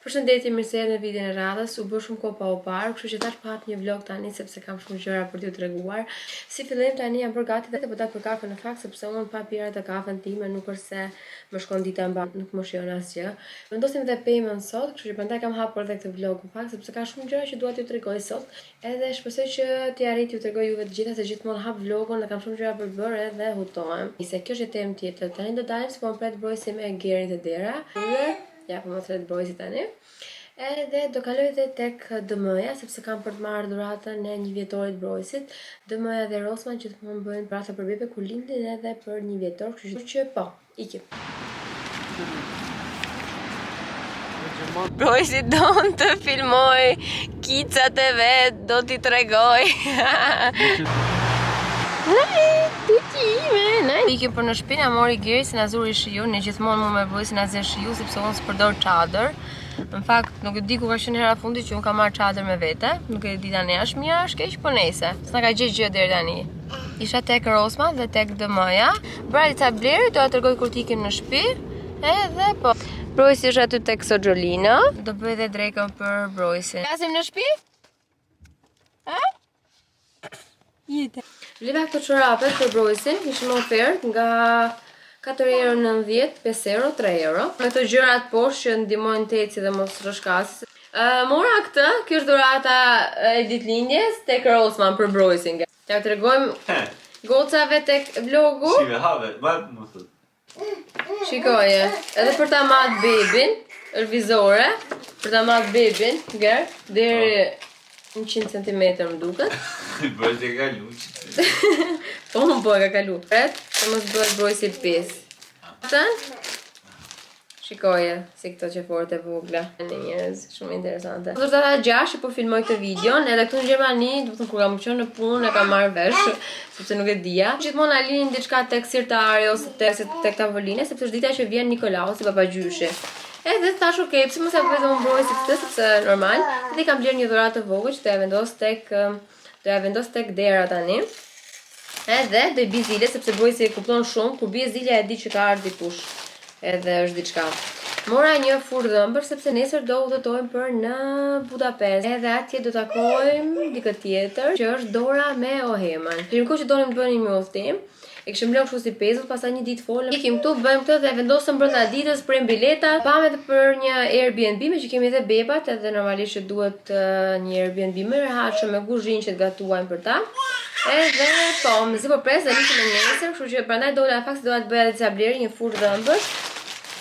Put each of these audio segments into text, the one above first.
Përshëndetje, mirë se erdhët në videon e radhës. U bë shumë kohë pa u parë, kështu që thash po hap një vlog tani sepse kam shumë gjëra për t'ju treguar. Si fillim tani jam bërë gati dhe po dal për kafe në fakt sepse unë pa pirë atë kafen time nuk është se më shkon dita mbarë, nuk më shijon asgjë. Vendosim dhe pemën sot, kështu që prandaj kam hapur edhe këtë vlog në fakt sepse ka shumë gjëra që dua t'ju tregoj sot. Edhe shpresoj që t'i arrij t'ju tregoj juve të gjitha se gjithmonë hap vlogun dhe kam shumë gjëra për të bërë edhe hutohem. Nëse kjo është një temë tjetër, tani do dalim se po më pret Brojsi me Gerin te dera. Ja, po më thërret Brojsi tani. Edhe do kaloj dhe tek DM-ja, sepse kam për të marrë dhuratën e një vjetorit Brojsit. DM-ja dhe Rossmann gjithmonë bëjnë dhurata për bebe kur lindin edhe për një vjetor, kështu që po, ikim. Brojsi don të filmoj kicat e vet, do t'i tregoj. Ikim për në shtëpi, na mori Geri se na zuri shiu, ne gjithmonë mu me Brojsin na zë shiu sepse unë s'përdor çadër. Në fakt nuk e di ku ka qenë hera e fundit që unë kam marrë çadër me vete, nuk e di tani është mirë, është keq, po nejse. S'na ka gjetë gjë deri tani. Isha tek Rossmann dhe tek DM-ja. Bëra disa blerje, do ja tregoj kur të ikim në shtëpi. Edhe po. Brojsi është aty tek Soxholina. Do bëj dhe drekën për Brojsin. Flasim në shtëpi? Ha? Jete. Bleva këto çorapet për Brojsin, ishin në ofertë nga 4 euro 90, 5 euro, 3 euro. Me këto gjërat poshtë që ndihmojnë të eci dhe mos rrëshkasi. Uh, mora këtë, kjo është dhurata e ditëlindjes tek Rossmann për Brojsin. T'ja tregojmë gocave tek vlogu. Shive, have, ma më thot. Shikoje, edhe për ta mat bebin, është vizore, për ta mat bebin, ger, deri 100 cm më duket. Bëj të kalu. Po më po e ka kalu. Pret, të mos bëhet Brojsi pis. Tën? Shikoje, si këto që fort e vogla. Në njerëz, shumë interesante. Është data 6 që po filmoj këtë videon, edhe këtu në Gjermani, do të thënë kur kam qenë në punë e kam marrë vesh, sepse nuk e dija. Gjithmonë na linin diçka tek sirtari ose tek tek tavolina, sepse është dita që vjen Nikolau si babagjyshi. Edhe thash, ok, pse mos ja bëj dhe unë Brojsit këtë, sepse normal. Dhe i kam blerë një dhuratë të vogël që do ja vendos tek do ja vendos tek dera tani. Edhe do i bi zile sepse Brojsi e kupton shumë, kur bie zilja e di që ka ardhur dikush. Edhe është diçka. Mora një furrë dhëmbësh sepse nesër do udhëtojmë për në Budapest. Edhe atje do takojmë dikë tjetër që është Dora me Ohemën. Kishim kohë që donim të bënim një udhëtim. E kishim lënë kështu si pezull, pastaj një ditë folëm. Ikim këtu, bëjmë këtë dhe vendosëm brenda ditës, premë biletat. Pamë edhe për një Airbnb, me që kemi edhe bebat, edhe normalisht që duhet një Airbnb më rehatshëm me kuzhinë që të gatuajmë për ta. Edhe po, mezi po pres dhe nisim me nesër, kështu që prandaj dola në fakt se doja të bëja edhe disa blerje, një furrë dhëmbësh.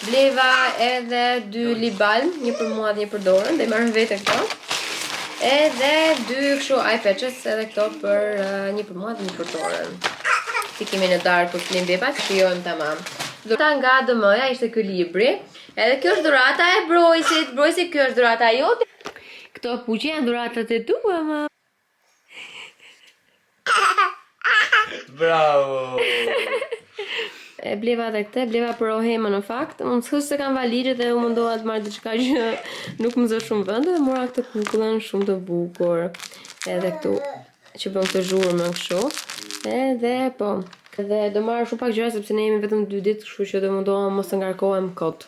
Bleva edhe dy lip balm, një për mua dhe një për Dorën, do i marr me vete këto. Edhe dy kështu eye patches, edhe këto për uh, një për mua dhe një për Dorën. T'i kemi në darkë kur flenë bebat, shijojmë tamam. Dhurata nga DM-ja ishte ky libri. Edhe kjo është dhurata e Brojsit. Brojsi, kjo është dhurata jote. Këto puqe janë dhuratat e tua, ma. Bravo! E bleva edhe këtë, e bleva për Ohemën në fakt. Unë s'është se kam valixhe dhe u mundova të marr diçka që nuk më zë shumë vend dhe mora këtë kukullën shumë të bukur. Edhe këtu që bën këtë zhurmën kështu. Edhe po, edhe do marr shumë pak gjëra sepse ne jemi vetëm dy ditë, kështu që do mundohem mos të ngarkohem kot.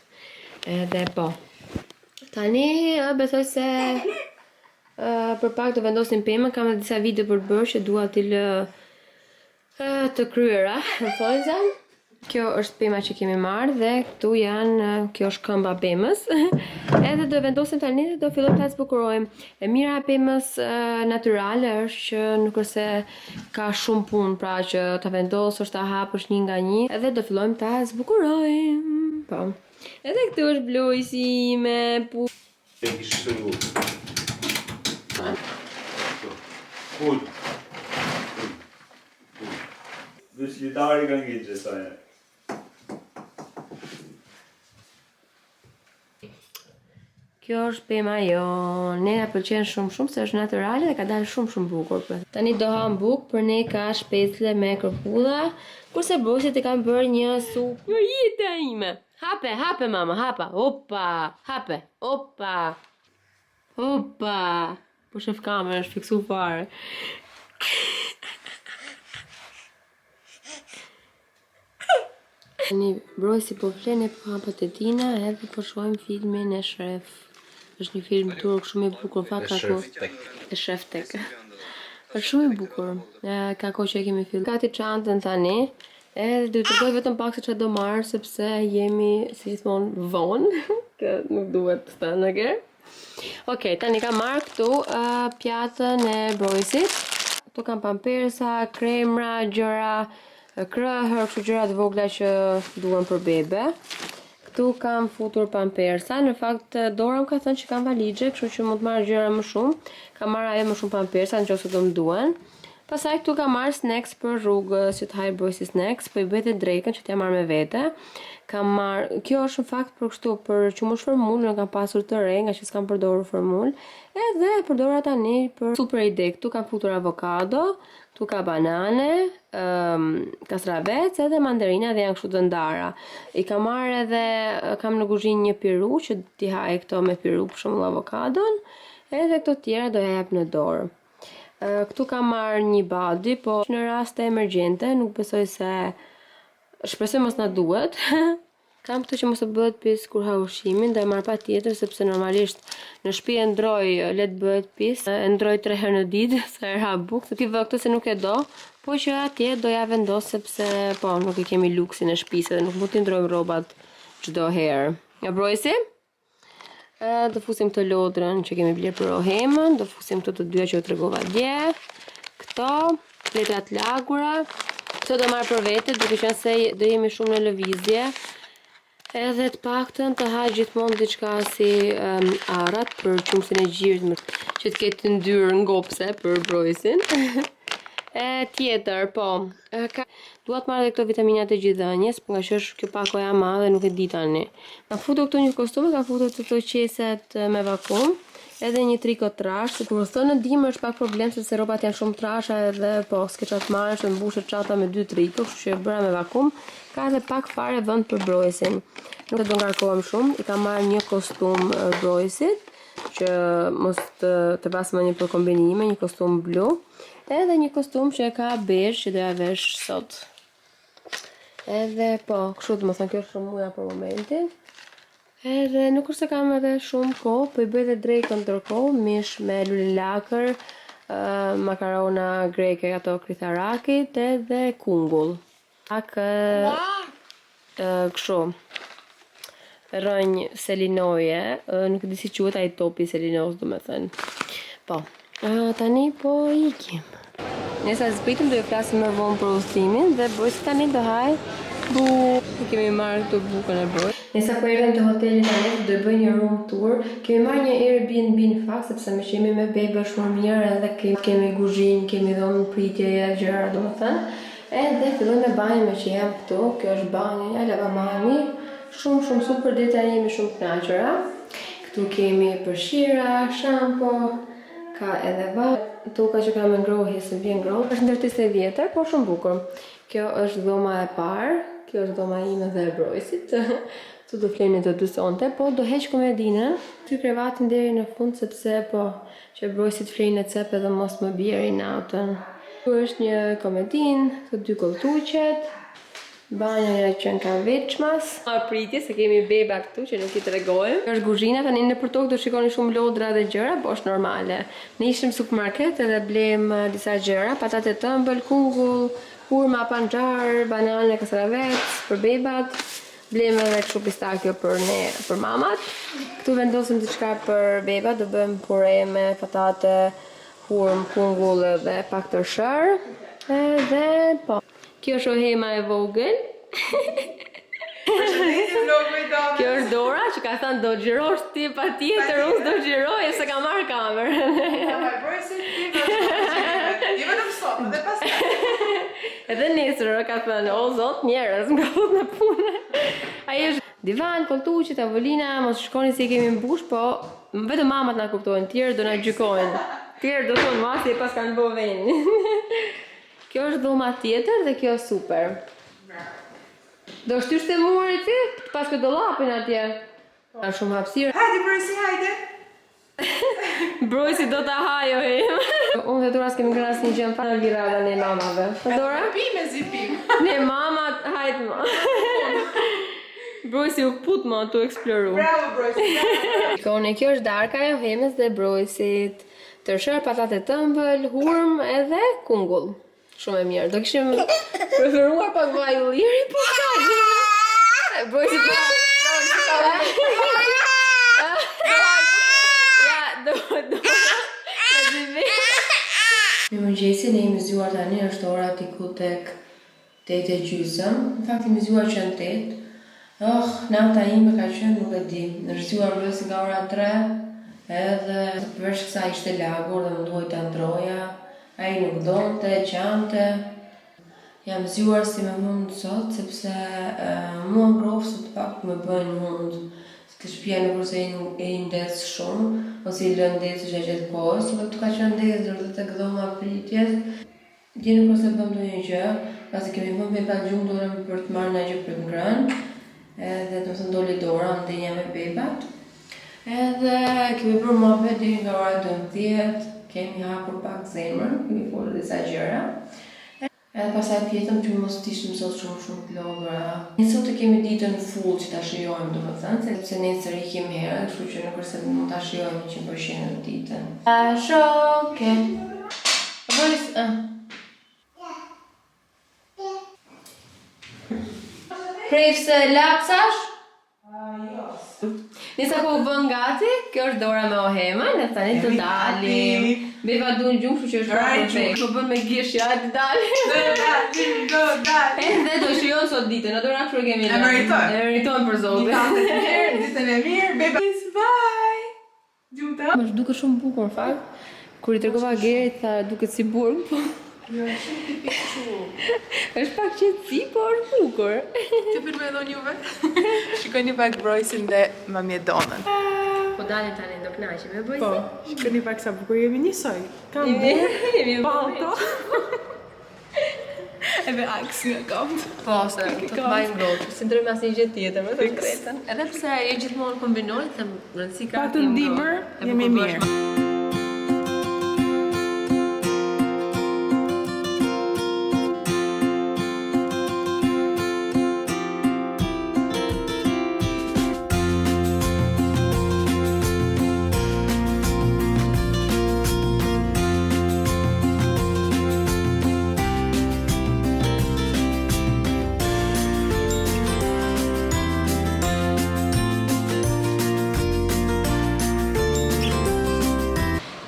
Edhe po. Tani besoj se Për pak do vendosim pemën, kam edhe disa video për të bërë që dua t'i lë të kryera, në thonjza. Kjo është pema që kemi marrë dhe këtu janë, kjo është këmba pemës. Edhe do e vendosim tani dhe do fillojmë ta zbukurojmë. E mira e pemës natyrale është që nuk është se ka shumë punë, pra që ta vendosësh, ta hapësh një nga një, edhe do fillojmë ta zbukurojmë. Po. Edhe këtu është Blojsi me pu. E kishë shtrëngu. Kul. Kul. Veç litari ka ngel që sa e. Kjo është pema jonë. Ne na pëlqen shumë shumë se është natyrale dhe ka dalë shumë shumë bukur. Tani do ham bukë, për ne ka shpecle me kërpudha, kurse Brojsit i kam bërë një supë. Jo jeta ime. Hape, hape mama, hapa. Opa, hape. Opa. Opa. Po shef kamerën, është fiksu fare. Tani Brojsi po fle, ne po ham patatina edhe po shohim filmin e Shrek. Është një film turk shumë i bukur, në fakt ka kohë. E shef tek. Është shumë i bukur. E, ka kohë që e kemi filluar. Gati çantën tani. Edhe do të tregoj vetëm pak se çfarë do marr sepse jemi si gjithmonë vonë. Kjo nuk duhet të thënë, okay? Okej, tani kam marrë këtu uh, pjatën e brojësit. Këtu kam pampersa, kremra, gjëra, krehër, kështu gjëra të vogla që duhen për bebe. Këtu kam futur pampersa, në fakt Dora më ka thënë që kam valixhe, kështu që mund të marr gjëra më shumë. Kam marrë ajo më shumë pampersa nëse do më duhen. Pastaj këtu kam marrë snacks për rrugë, që të haj brojsi snacks, po i bëj dhe drekën që t'ja marr me vete. Kam marrë, kjo është në fakt për kështu, për qumësht formulë, unë kam pasur të re, nga që s'kam përdorur formulë, edhe e përdora tani për super ide. Këtu kam futur avokado, këtu ka banane, um, kastravec edhe mandarina dhe janë kështu të ndara. I kam marrë edhe, kam në kuzhinë një piru që t'i haj këto me piru, për shembull avokadon, edhe këto tjera do ja jap në dorë. Këtu kam marrë një body, po në raste emergjente, nuk besoj se shpresoj mos na duhet. Kam këtë që mos të bëhet pis kur ha ushqimin, do e marr patjetër sepse normalisht në shtëpi e ndroj, le të bëhet pis, e ndroj 3 herë në ditë, sa herë ha bukë, se ti vë këtë se nuk e do, po që atje do ja vendos sepse po nuk e kemi luksin e shtëpisë dhe nuk mund t'i ndrojmë rrobat çdo herë. Ja brojsi? E, do fusim këtë lodrën që kemi blerë për Ohemën, do fusim këto të dyja që u tregova dje. Këto, letrat lagura. Këto do marr për vete, duke qenë se do jemi shumë në lëvizje. Edhe të paktën të ha gjithmonë diçka si um, arrat për qumështin e gjirit më, që të ketë yndyrë ngopse për brojsin. e tjetër, po, e, ka, dua të marr edhe këto vitaminat e gjidhënies, po nga që është kjo pakoja e madhe, nuk e di tani. Kam futur këtu një kostum, kam futur këto qeset me vakum, edhe një triko trash, se kur thënë në dimër është pak problem sepse rrobat janë shumë trasha edhe po s'ke çfarë të marrësh, të mbushet çanta me dy triko, kështu që e bëra me vakum. Ka edhe pak fare vend për brojësin. Nuk do ngarkohem shumë, i kam marrë një kostum brojësit që mos të të vras më një për kombinime, një kostum blu, edhe një kostum që e ka bezh që do ja vesh sot. Edhe po, kështu do të thënë kjo është rrëmuja për momentin. Edhe nuk është se kam edhe shumë kohë, po i bëj edhe drekën ndërkohë, mish me lulelakër, uh, makarona greke ato kritharakit edhe kungull. Pak uh, uh, kështu rrënjë selinoje, uh, nuk e di si quhet ai topi selinos, domethënë. Po, uh, tani po ikim. Nesa zbritëm do ju flasim më vonë për udhëtimin dhe Brojsi tani do haj bukë. I kemi marrë këtu bukën e brojës. Nesa po erdhëm te hoteli tani do i bëj një room tour. Kemi marrë një Airbnb në fakt sepse me që jemi me bebe është më mirë edhe kemi, kemi kuzhinë, kemi dhomë pritjeje, gjëra domethënë. Edhe filloj me banjën me që jam këtu. Kjo është banja, lavamani. Shumë shumë super deri tani jemi shumë kënaqura. Këtu kemi përshira, shampo, ka edhe va. Toka që ka me ngrohje se vjen ngrohtë. Është ndërtesë e vjetër, por shumë bukur. Kjo është dhoma e parë, kjo është dhoma ime dhe e brojësit. Këtu do flemi të dy sonte, po do heq komodinën, ty krevatin deri në fund sepse po që brojësit flejnë në cep edhe mos më bjeri natën. Këtu është një komodin, këtu dy koltuqet, banjoja që në ka veçmas. Ma pritje se kemi beba këtu që nuk i tregojmë. Kjo është kuzhina, tani në përtokë do shikoni shumë lodra dhe gjëra, po është normale. Ne ishim në supermarket edhe blem eh, disa gjëra, patate të ëmbël, kungull, hurma, panxhar, banane, kastravec për bebat. Blem edhe kështu pistakio për ne, për mamat. Këtu vendosim diçka për bebat, do bëjmë pure me patate, hurm, kungull edhe pak tërshër. Edhe po. Kjo është Ohema e vogël. Përshëndetje vlogu i Donës. Kjo është Dora që ka thënë do xhirosh ti patjetër, unë s'do xhiroj se ka marrë kamerën. Ma brojsi ti vazhdo. Jo vetëm sot, edhe pastaj. Edhe nesër ka thënë, o zot njerëz, më ka fut në punë. Ai është divan, koltuqe, tavolina, mos shkoni se i kemi mbush, po vetëm mamat na kuptojnë, tjerë do na gjykojnë. Tjerë do thonë masi e pas kanë bo venin. Kjo është dhoma tjetër dhe kjo është super. Do shtysh të muri ti, pas këtë dollapin atje. Ka shumë hapësirë. Hajde brojsi, hajde. Brojsi do ta haj o im. Unë dhe Dora s'kemi ngrënë asnjë gjë në fakt virada ne mamave. Po Dora? Pim e zi pim. Ne mamat, hajt më. Brojsi u kput më tu eksploru. Bravo Brojsi. Shikoni, kjo është darka e Ohemës dhe Brojsit. Tërshërë, patate të ëmbël, hurmë edhe kungull. Shumë e mirë. Do kishim preferuar pak vaj ulliri, po ka gjë. Brojsi po. Ja, do do. Mirëmëngjesi, ne jemi zgjuar tani, është ora diku tek 8 e gjysëm. Në fakt jemi zgjuar që në 8. Oh, nata ime ka qenë, nuk e di. Është zgjuar Brojsi nga ora 3, edhe përveç kësaj ishte lagur dhe më duhej ta ndroja. Ai nuk donte, qante. Jam zgjuar si me hund sot, sepse uh, mua ngrohtë të pak më bëjnë hund. Se te shtëpia nuk është se e i ndez shumë, ose i lë ndezur gjatë gjithë kohës, edhe këtu ka qenë ndezur dhe tek dhoma e pritjes. Dje nuk është se bëmë ndonjë gjë, pasi kemi vënë bebat në gjumë dolëm për të marrë ndonjë gjë për të ngrënë. Edhe do të thënë doli dora, ndenja me bebat. Edhe kemi bërë muhabet deri nga ora 12, kemi hapur pak zemrën, kemi folur disa gjëra. Edhe pastaj fjetëm që mos të ishim sot shumë shumë të lodhura. Ne sot e kemi ditën full që ta shijojmë, domethënë, sepse nesër ikim herët, kështu që nuk është se mund ta shijojmë 100% ditën. A shoke. Voice, uh. Prefse lapsash? Nisa po u bën gati, kjo është dora me Ohemën, e tani të dalim. Beba duan gjumë, kështu që është perfekt. Po bën me gish, ja, të dalim. Do dalim, do dalim. Edhe do shijon sot ditën, në dora kështu e kemi. E meriton. E meriton për zotin. Ditën e mirë, ditën e mirë, beba. Bye. Gjumë të. Më duket shumë bukur në fakt. Kur i tregova Gerit, tha duket si burg, po. Jo, është shumë tipik kështu. Është pak qetësi, po është bukur. Të për me dhonë juve. Shikoni pak Brojsin dhe mami Edonën. Po dalim tani do kënaqemi me Po, Brojsin. shikoni pak sa bukur jemi njësoj. Kam Jemi palto. Edhe aks nga këmbë. Po, se të të mbajmë ngrohtë, si ndrojmë asnjë gjë tjetër, me të drejtën. Edhe pse jo gjithmonë kombinoj, them rëndësi ka Pa të të jem ndihmër, ngrohtë. E jemi bukur bësh mirë.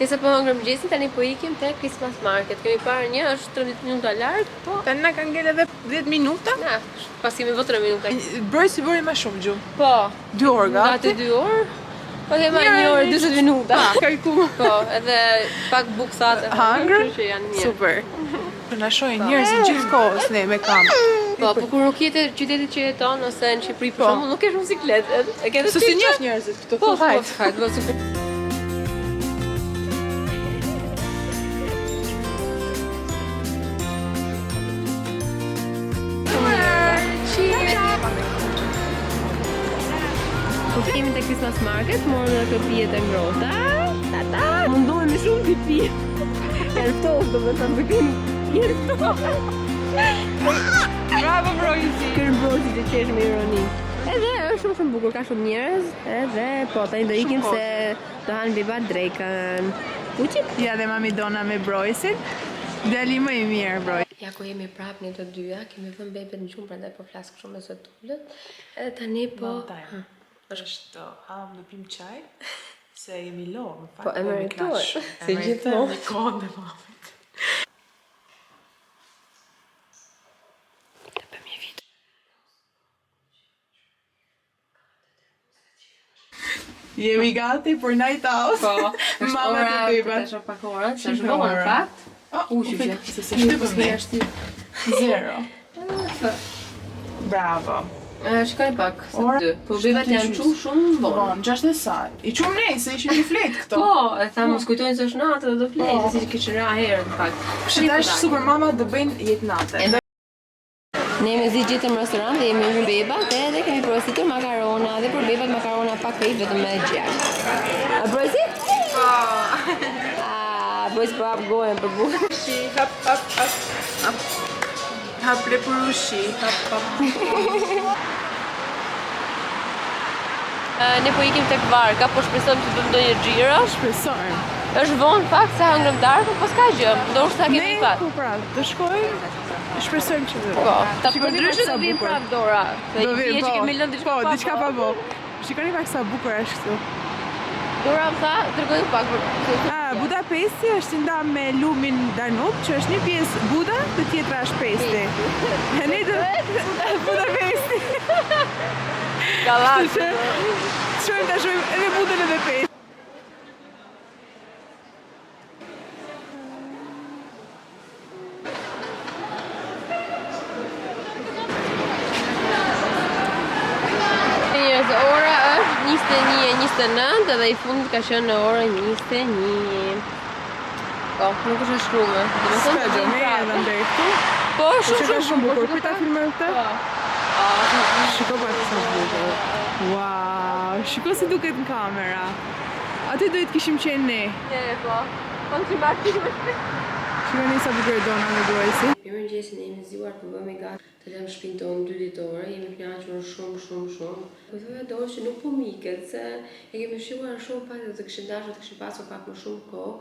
Nëse po hëngrëm mëngjesin, tani po ikim te Christmas Market. Kemi parë një, është 13 minuta larg, po Tani na kanë ngelë edhe 10 minuta. na, pas kemi vë 3 minuta. Brojsi bëri më shumë gjumë. Po, 2 orë gati gati. 2 orë. Po kemi 1 orë 40 minuta. Karku. Po, edhe pak bukë thatë. Hëngrën? Kështu që janë mirë. Super. Po na shohin njerëzit gjithkohës ne me këmbë. Po, po kur nuk je te qytetit që jeton ose në Shqipëri për Po. shembull, nuk ke shumë siklet. E ke Se si njeh njerëzit këtu, Po, po po, hajt. hajt, po, super. Po kemi te Christmas Market, morëm edhe këto pijet e ngrohta. Ta ta, mundohemi shumë t'i pije. Janë ftohtë, do të thënë, se kemi pije të ftohta. Bravo Brojsi. Ky është Brosi që qesh me ironi. Edhe është shumë shumë bukur, ka shumë njerëz, edhe po tani do ikim se do hanë beba drekën. Puqit? Ja dhe mami Dona me Brojsin. Djali më i mirë Broj. Ja ku jemi prapë ne të dyja, kemi vënë bebet në gjumë, prandaj po flas kështu me zë të ulët. Edhe tani po Long time. Është ham do pim çaj se jemi lodhur, në fakt. Po, e jemi meritoj, knaq. si E meritojmë gjithmonë. kohën e mamit. Të bëjmë një video. Jemi gati për night out. Po, është Mama ora, dhe bebat. të shoh pak orën, se është Shife vonë në ora. fakt. Oh, U, u që fik, që. se se shtypëm ne. Zero. Bravo. Shikoj pak, se Ora, dy. Po bebat janë çu shumë vonë. Vonë, 6 e sa. I qumë ne, se ishin të flet këto. Po, e tha mos kujtojnë se është natë dhe do flejnë, se si kishin ra herët në fakt. Kështu tash super mama do bëjnë jetë nate. Ne mezi gjetëm restorant dhe jemi ulur bebat edhe kemi porositur makarona dhe për bebat makarona pa kripë vetëm me gjak. A porosit? Po. A, Brojsi po hap gojën për bukë. Shi, hap, hap, hap, hap. Hap lepurushi, hap, hap. Ne po ikim tek varka, po shpresojmë të bëjmë ndonjë xhiro. Shpresojmë. Është vonë fakt se hëngrëm darkën, po s'ka gjë, ndoshta kemi Ne fat. po pra, do shkojmë, shpresojmë që do. Po, ta Shikoni përndryshe pak sa do vim bukur. prap dora. Se Do i vim, bie që po. kemi lënë diçka Po, pa diçka bo. pa bo. Shikoni pak sa bukur është këtu. Dora më tha, tregoj pak për Ah, Budapesti është i nda me lumin Danub, që është një pjesë Buda dhe tjetra është Pesti. E ne do Budapesti. Gallat. Kështu që shohim ta shohim edhe Budën edhe Pestin. Njerëz, ora është 21:29 edhe i fundit ka qenë në orën 21. Po, nuk është e shkruar. Domethënë S'ka do gjë, vim ne prapë. erdhëm deri këtu. Po, Po shumë që ka shumë bukur. shiko Prit ta pak. filmojmë këtë? Po. Shiko pak sa bukur. Wow, shiko si duket në kamera. Aty duhet kishim qenë ne. Ne, po. Po në që marrë kishim më shpejt. Shikoni sa bukur e dona me gruajsi. Mirëmëngjesi, ne jemi zgjuar po bëhemi gati të lëmë shtëpinë tonë dy ditore, jemi kënaqur shumë shumë shumë. Po thoya dorë që nuk po miket se e kemi shijuar shumë pak dhe të kishim dashur të kishim pasur pak më shumë kohë,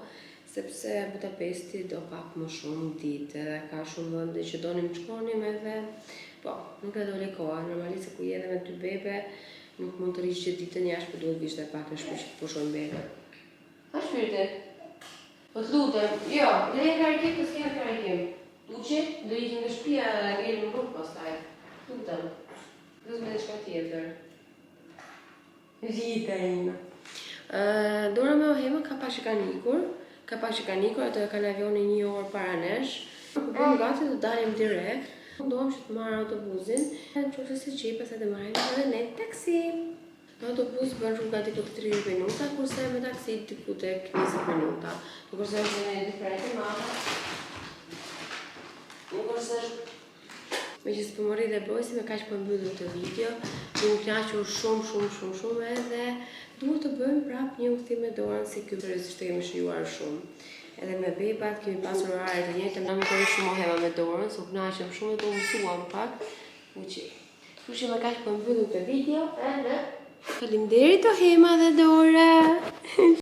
sepse Budapesti do pak më shumë ditë edhe ka shumë vende që donim të shkonim edhe po, nuk e doli koha. Normalisht se ku je edhe me dy bebe, nuk mund të rish gjithë ditën jashtë, po duhet vish edhe pak në shtëpi që të pushojnë bebe. Ha shpirti. Po të lutem, jo, ne karikim, po s'kemi karikim. Tuqi, do ikim nga shtëpia dhe ngelim në rrugë pastaj. Lutem. Do të me diçka tjetër. Rita ime. Ë, Dora me Ohema ka pak që kanë ikur, ka pak që kanë ikur, ato e kanë avionin një orë para nesh. Po bëjmë gati të dalim direkt. Mundohem që të marr autobusin, në qoftë se gjej, pastaj të marrim edhe ne taksi. Në autobus bën rruga diku te 30 minuta, kurse me taksi diku tek 20 minuta. Nuk është se është një diferencë e madhe. Nuk është se është Me që s'po mori dhe brojsi, me kaq po mbyllim këtë video. Jemi kënaqur shumë, shumë, shumë, shumë edhe duhet të bëjmë prap një udhtim me dorën si ky, seriozisht e kemi shijuar shumë. Edhe me bebat kemi pasur orare të njëjta, na më bëri shumë ohema me dorën, se u kënaqëm shumë dhe u mësuam pak. Uqi. Kështu që me kaq po mbyllim këtë video edhe faleminderit Ohema dhe Dora.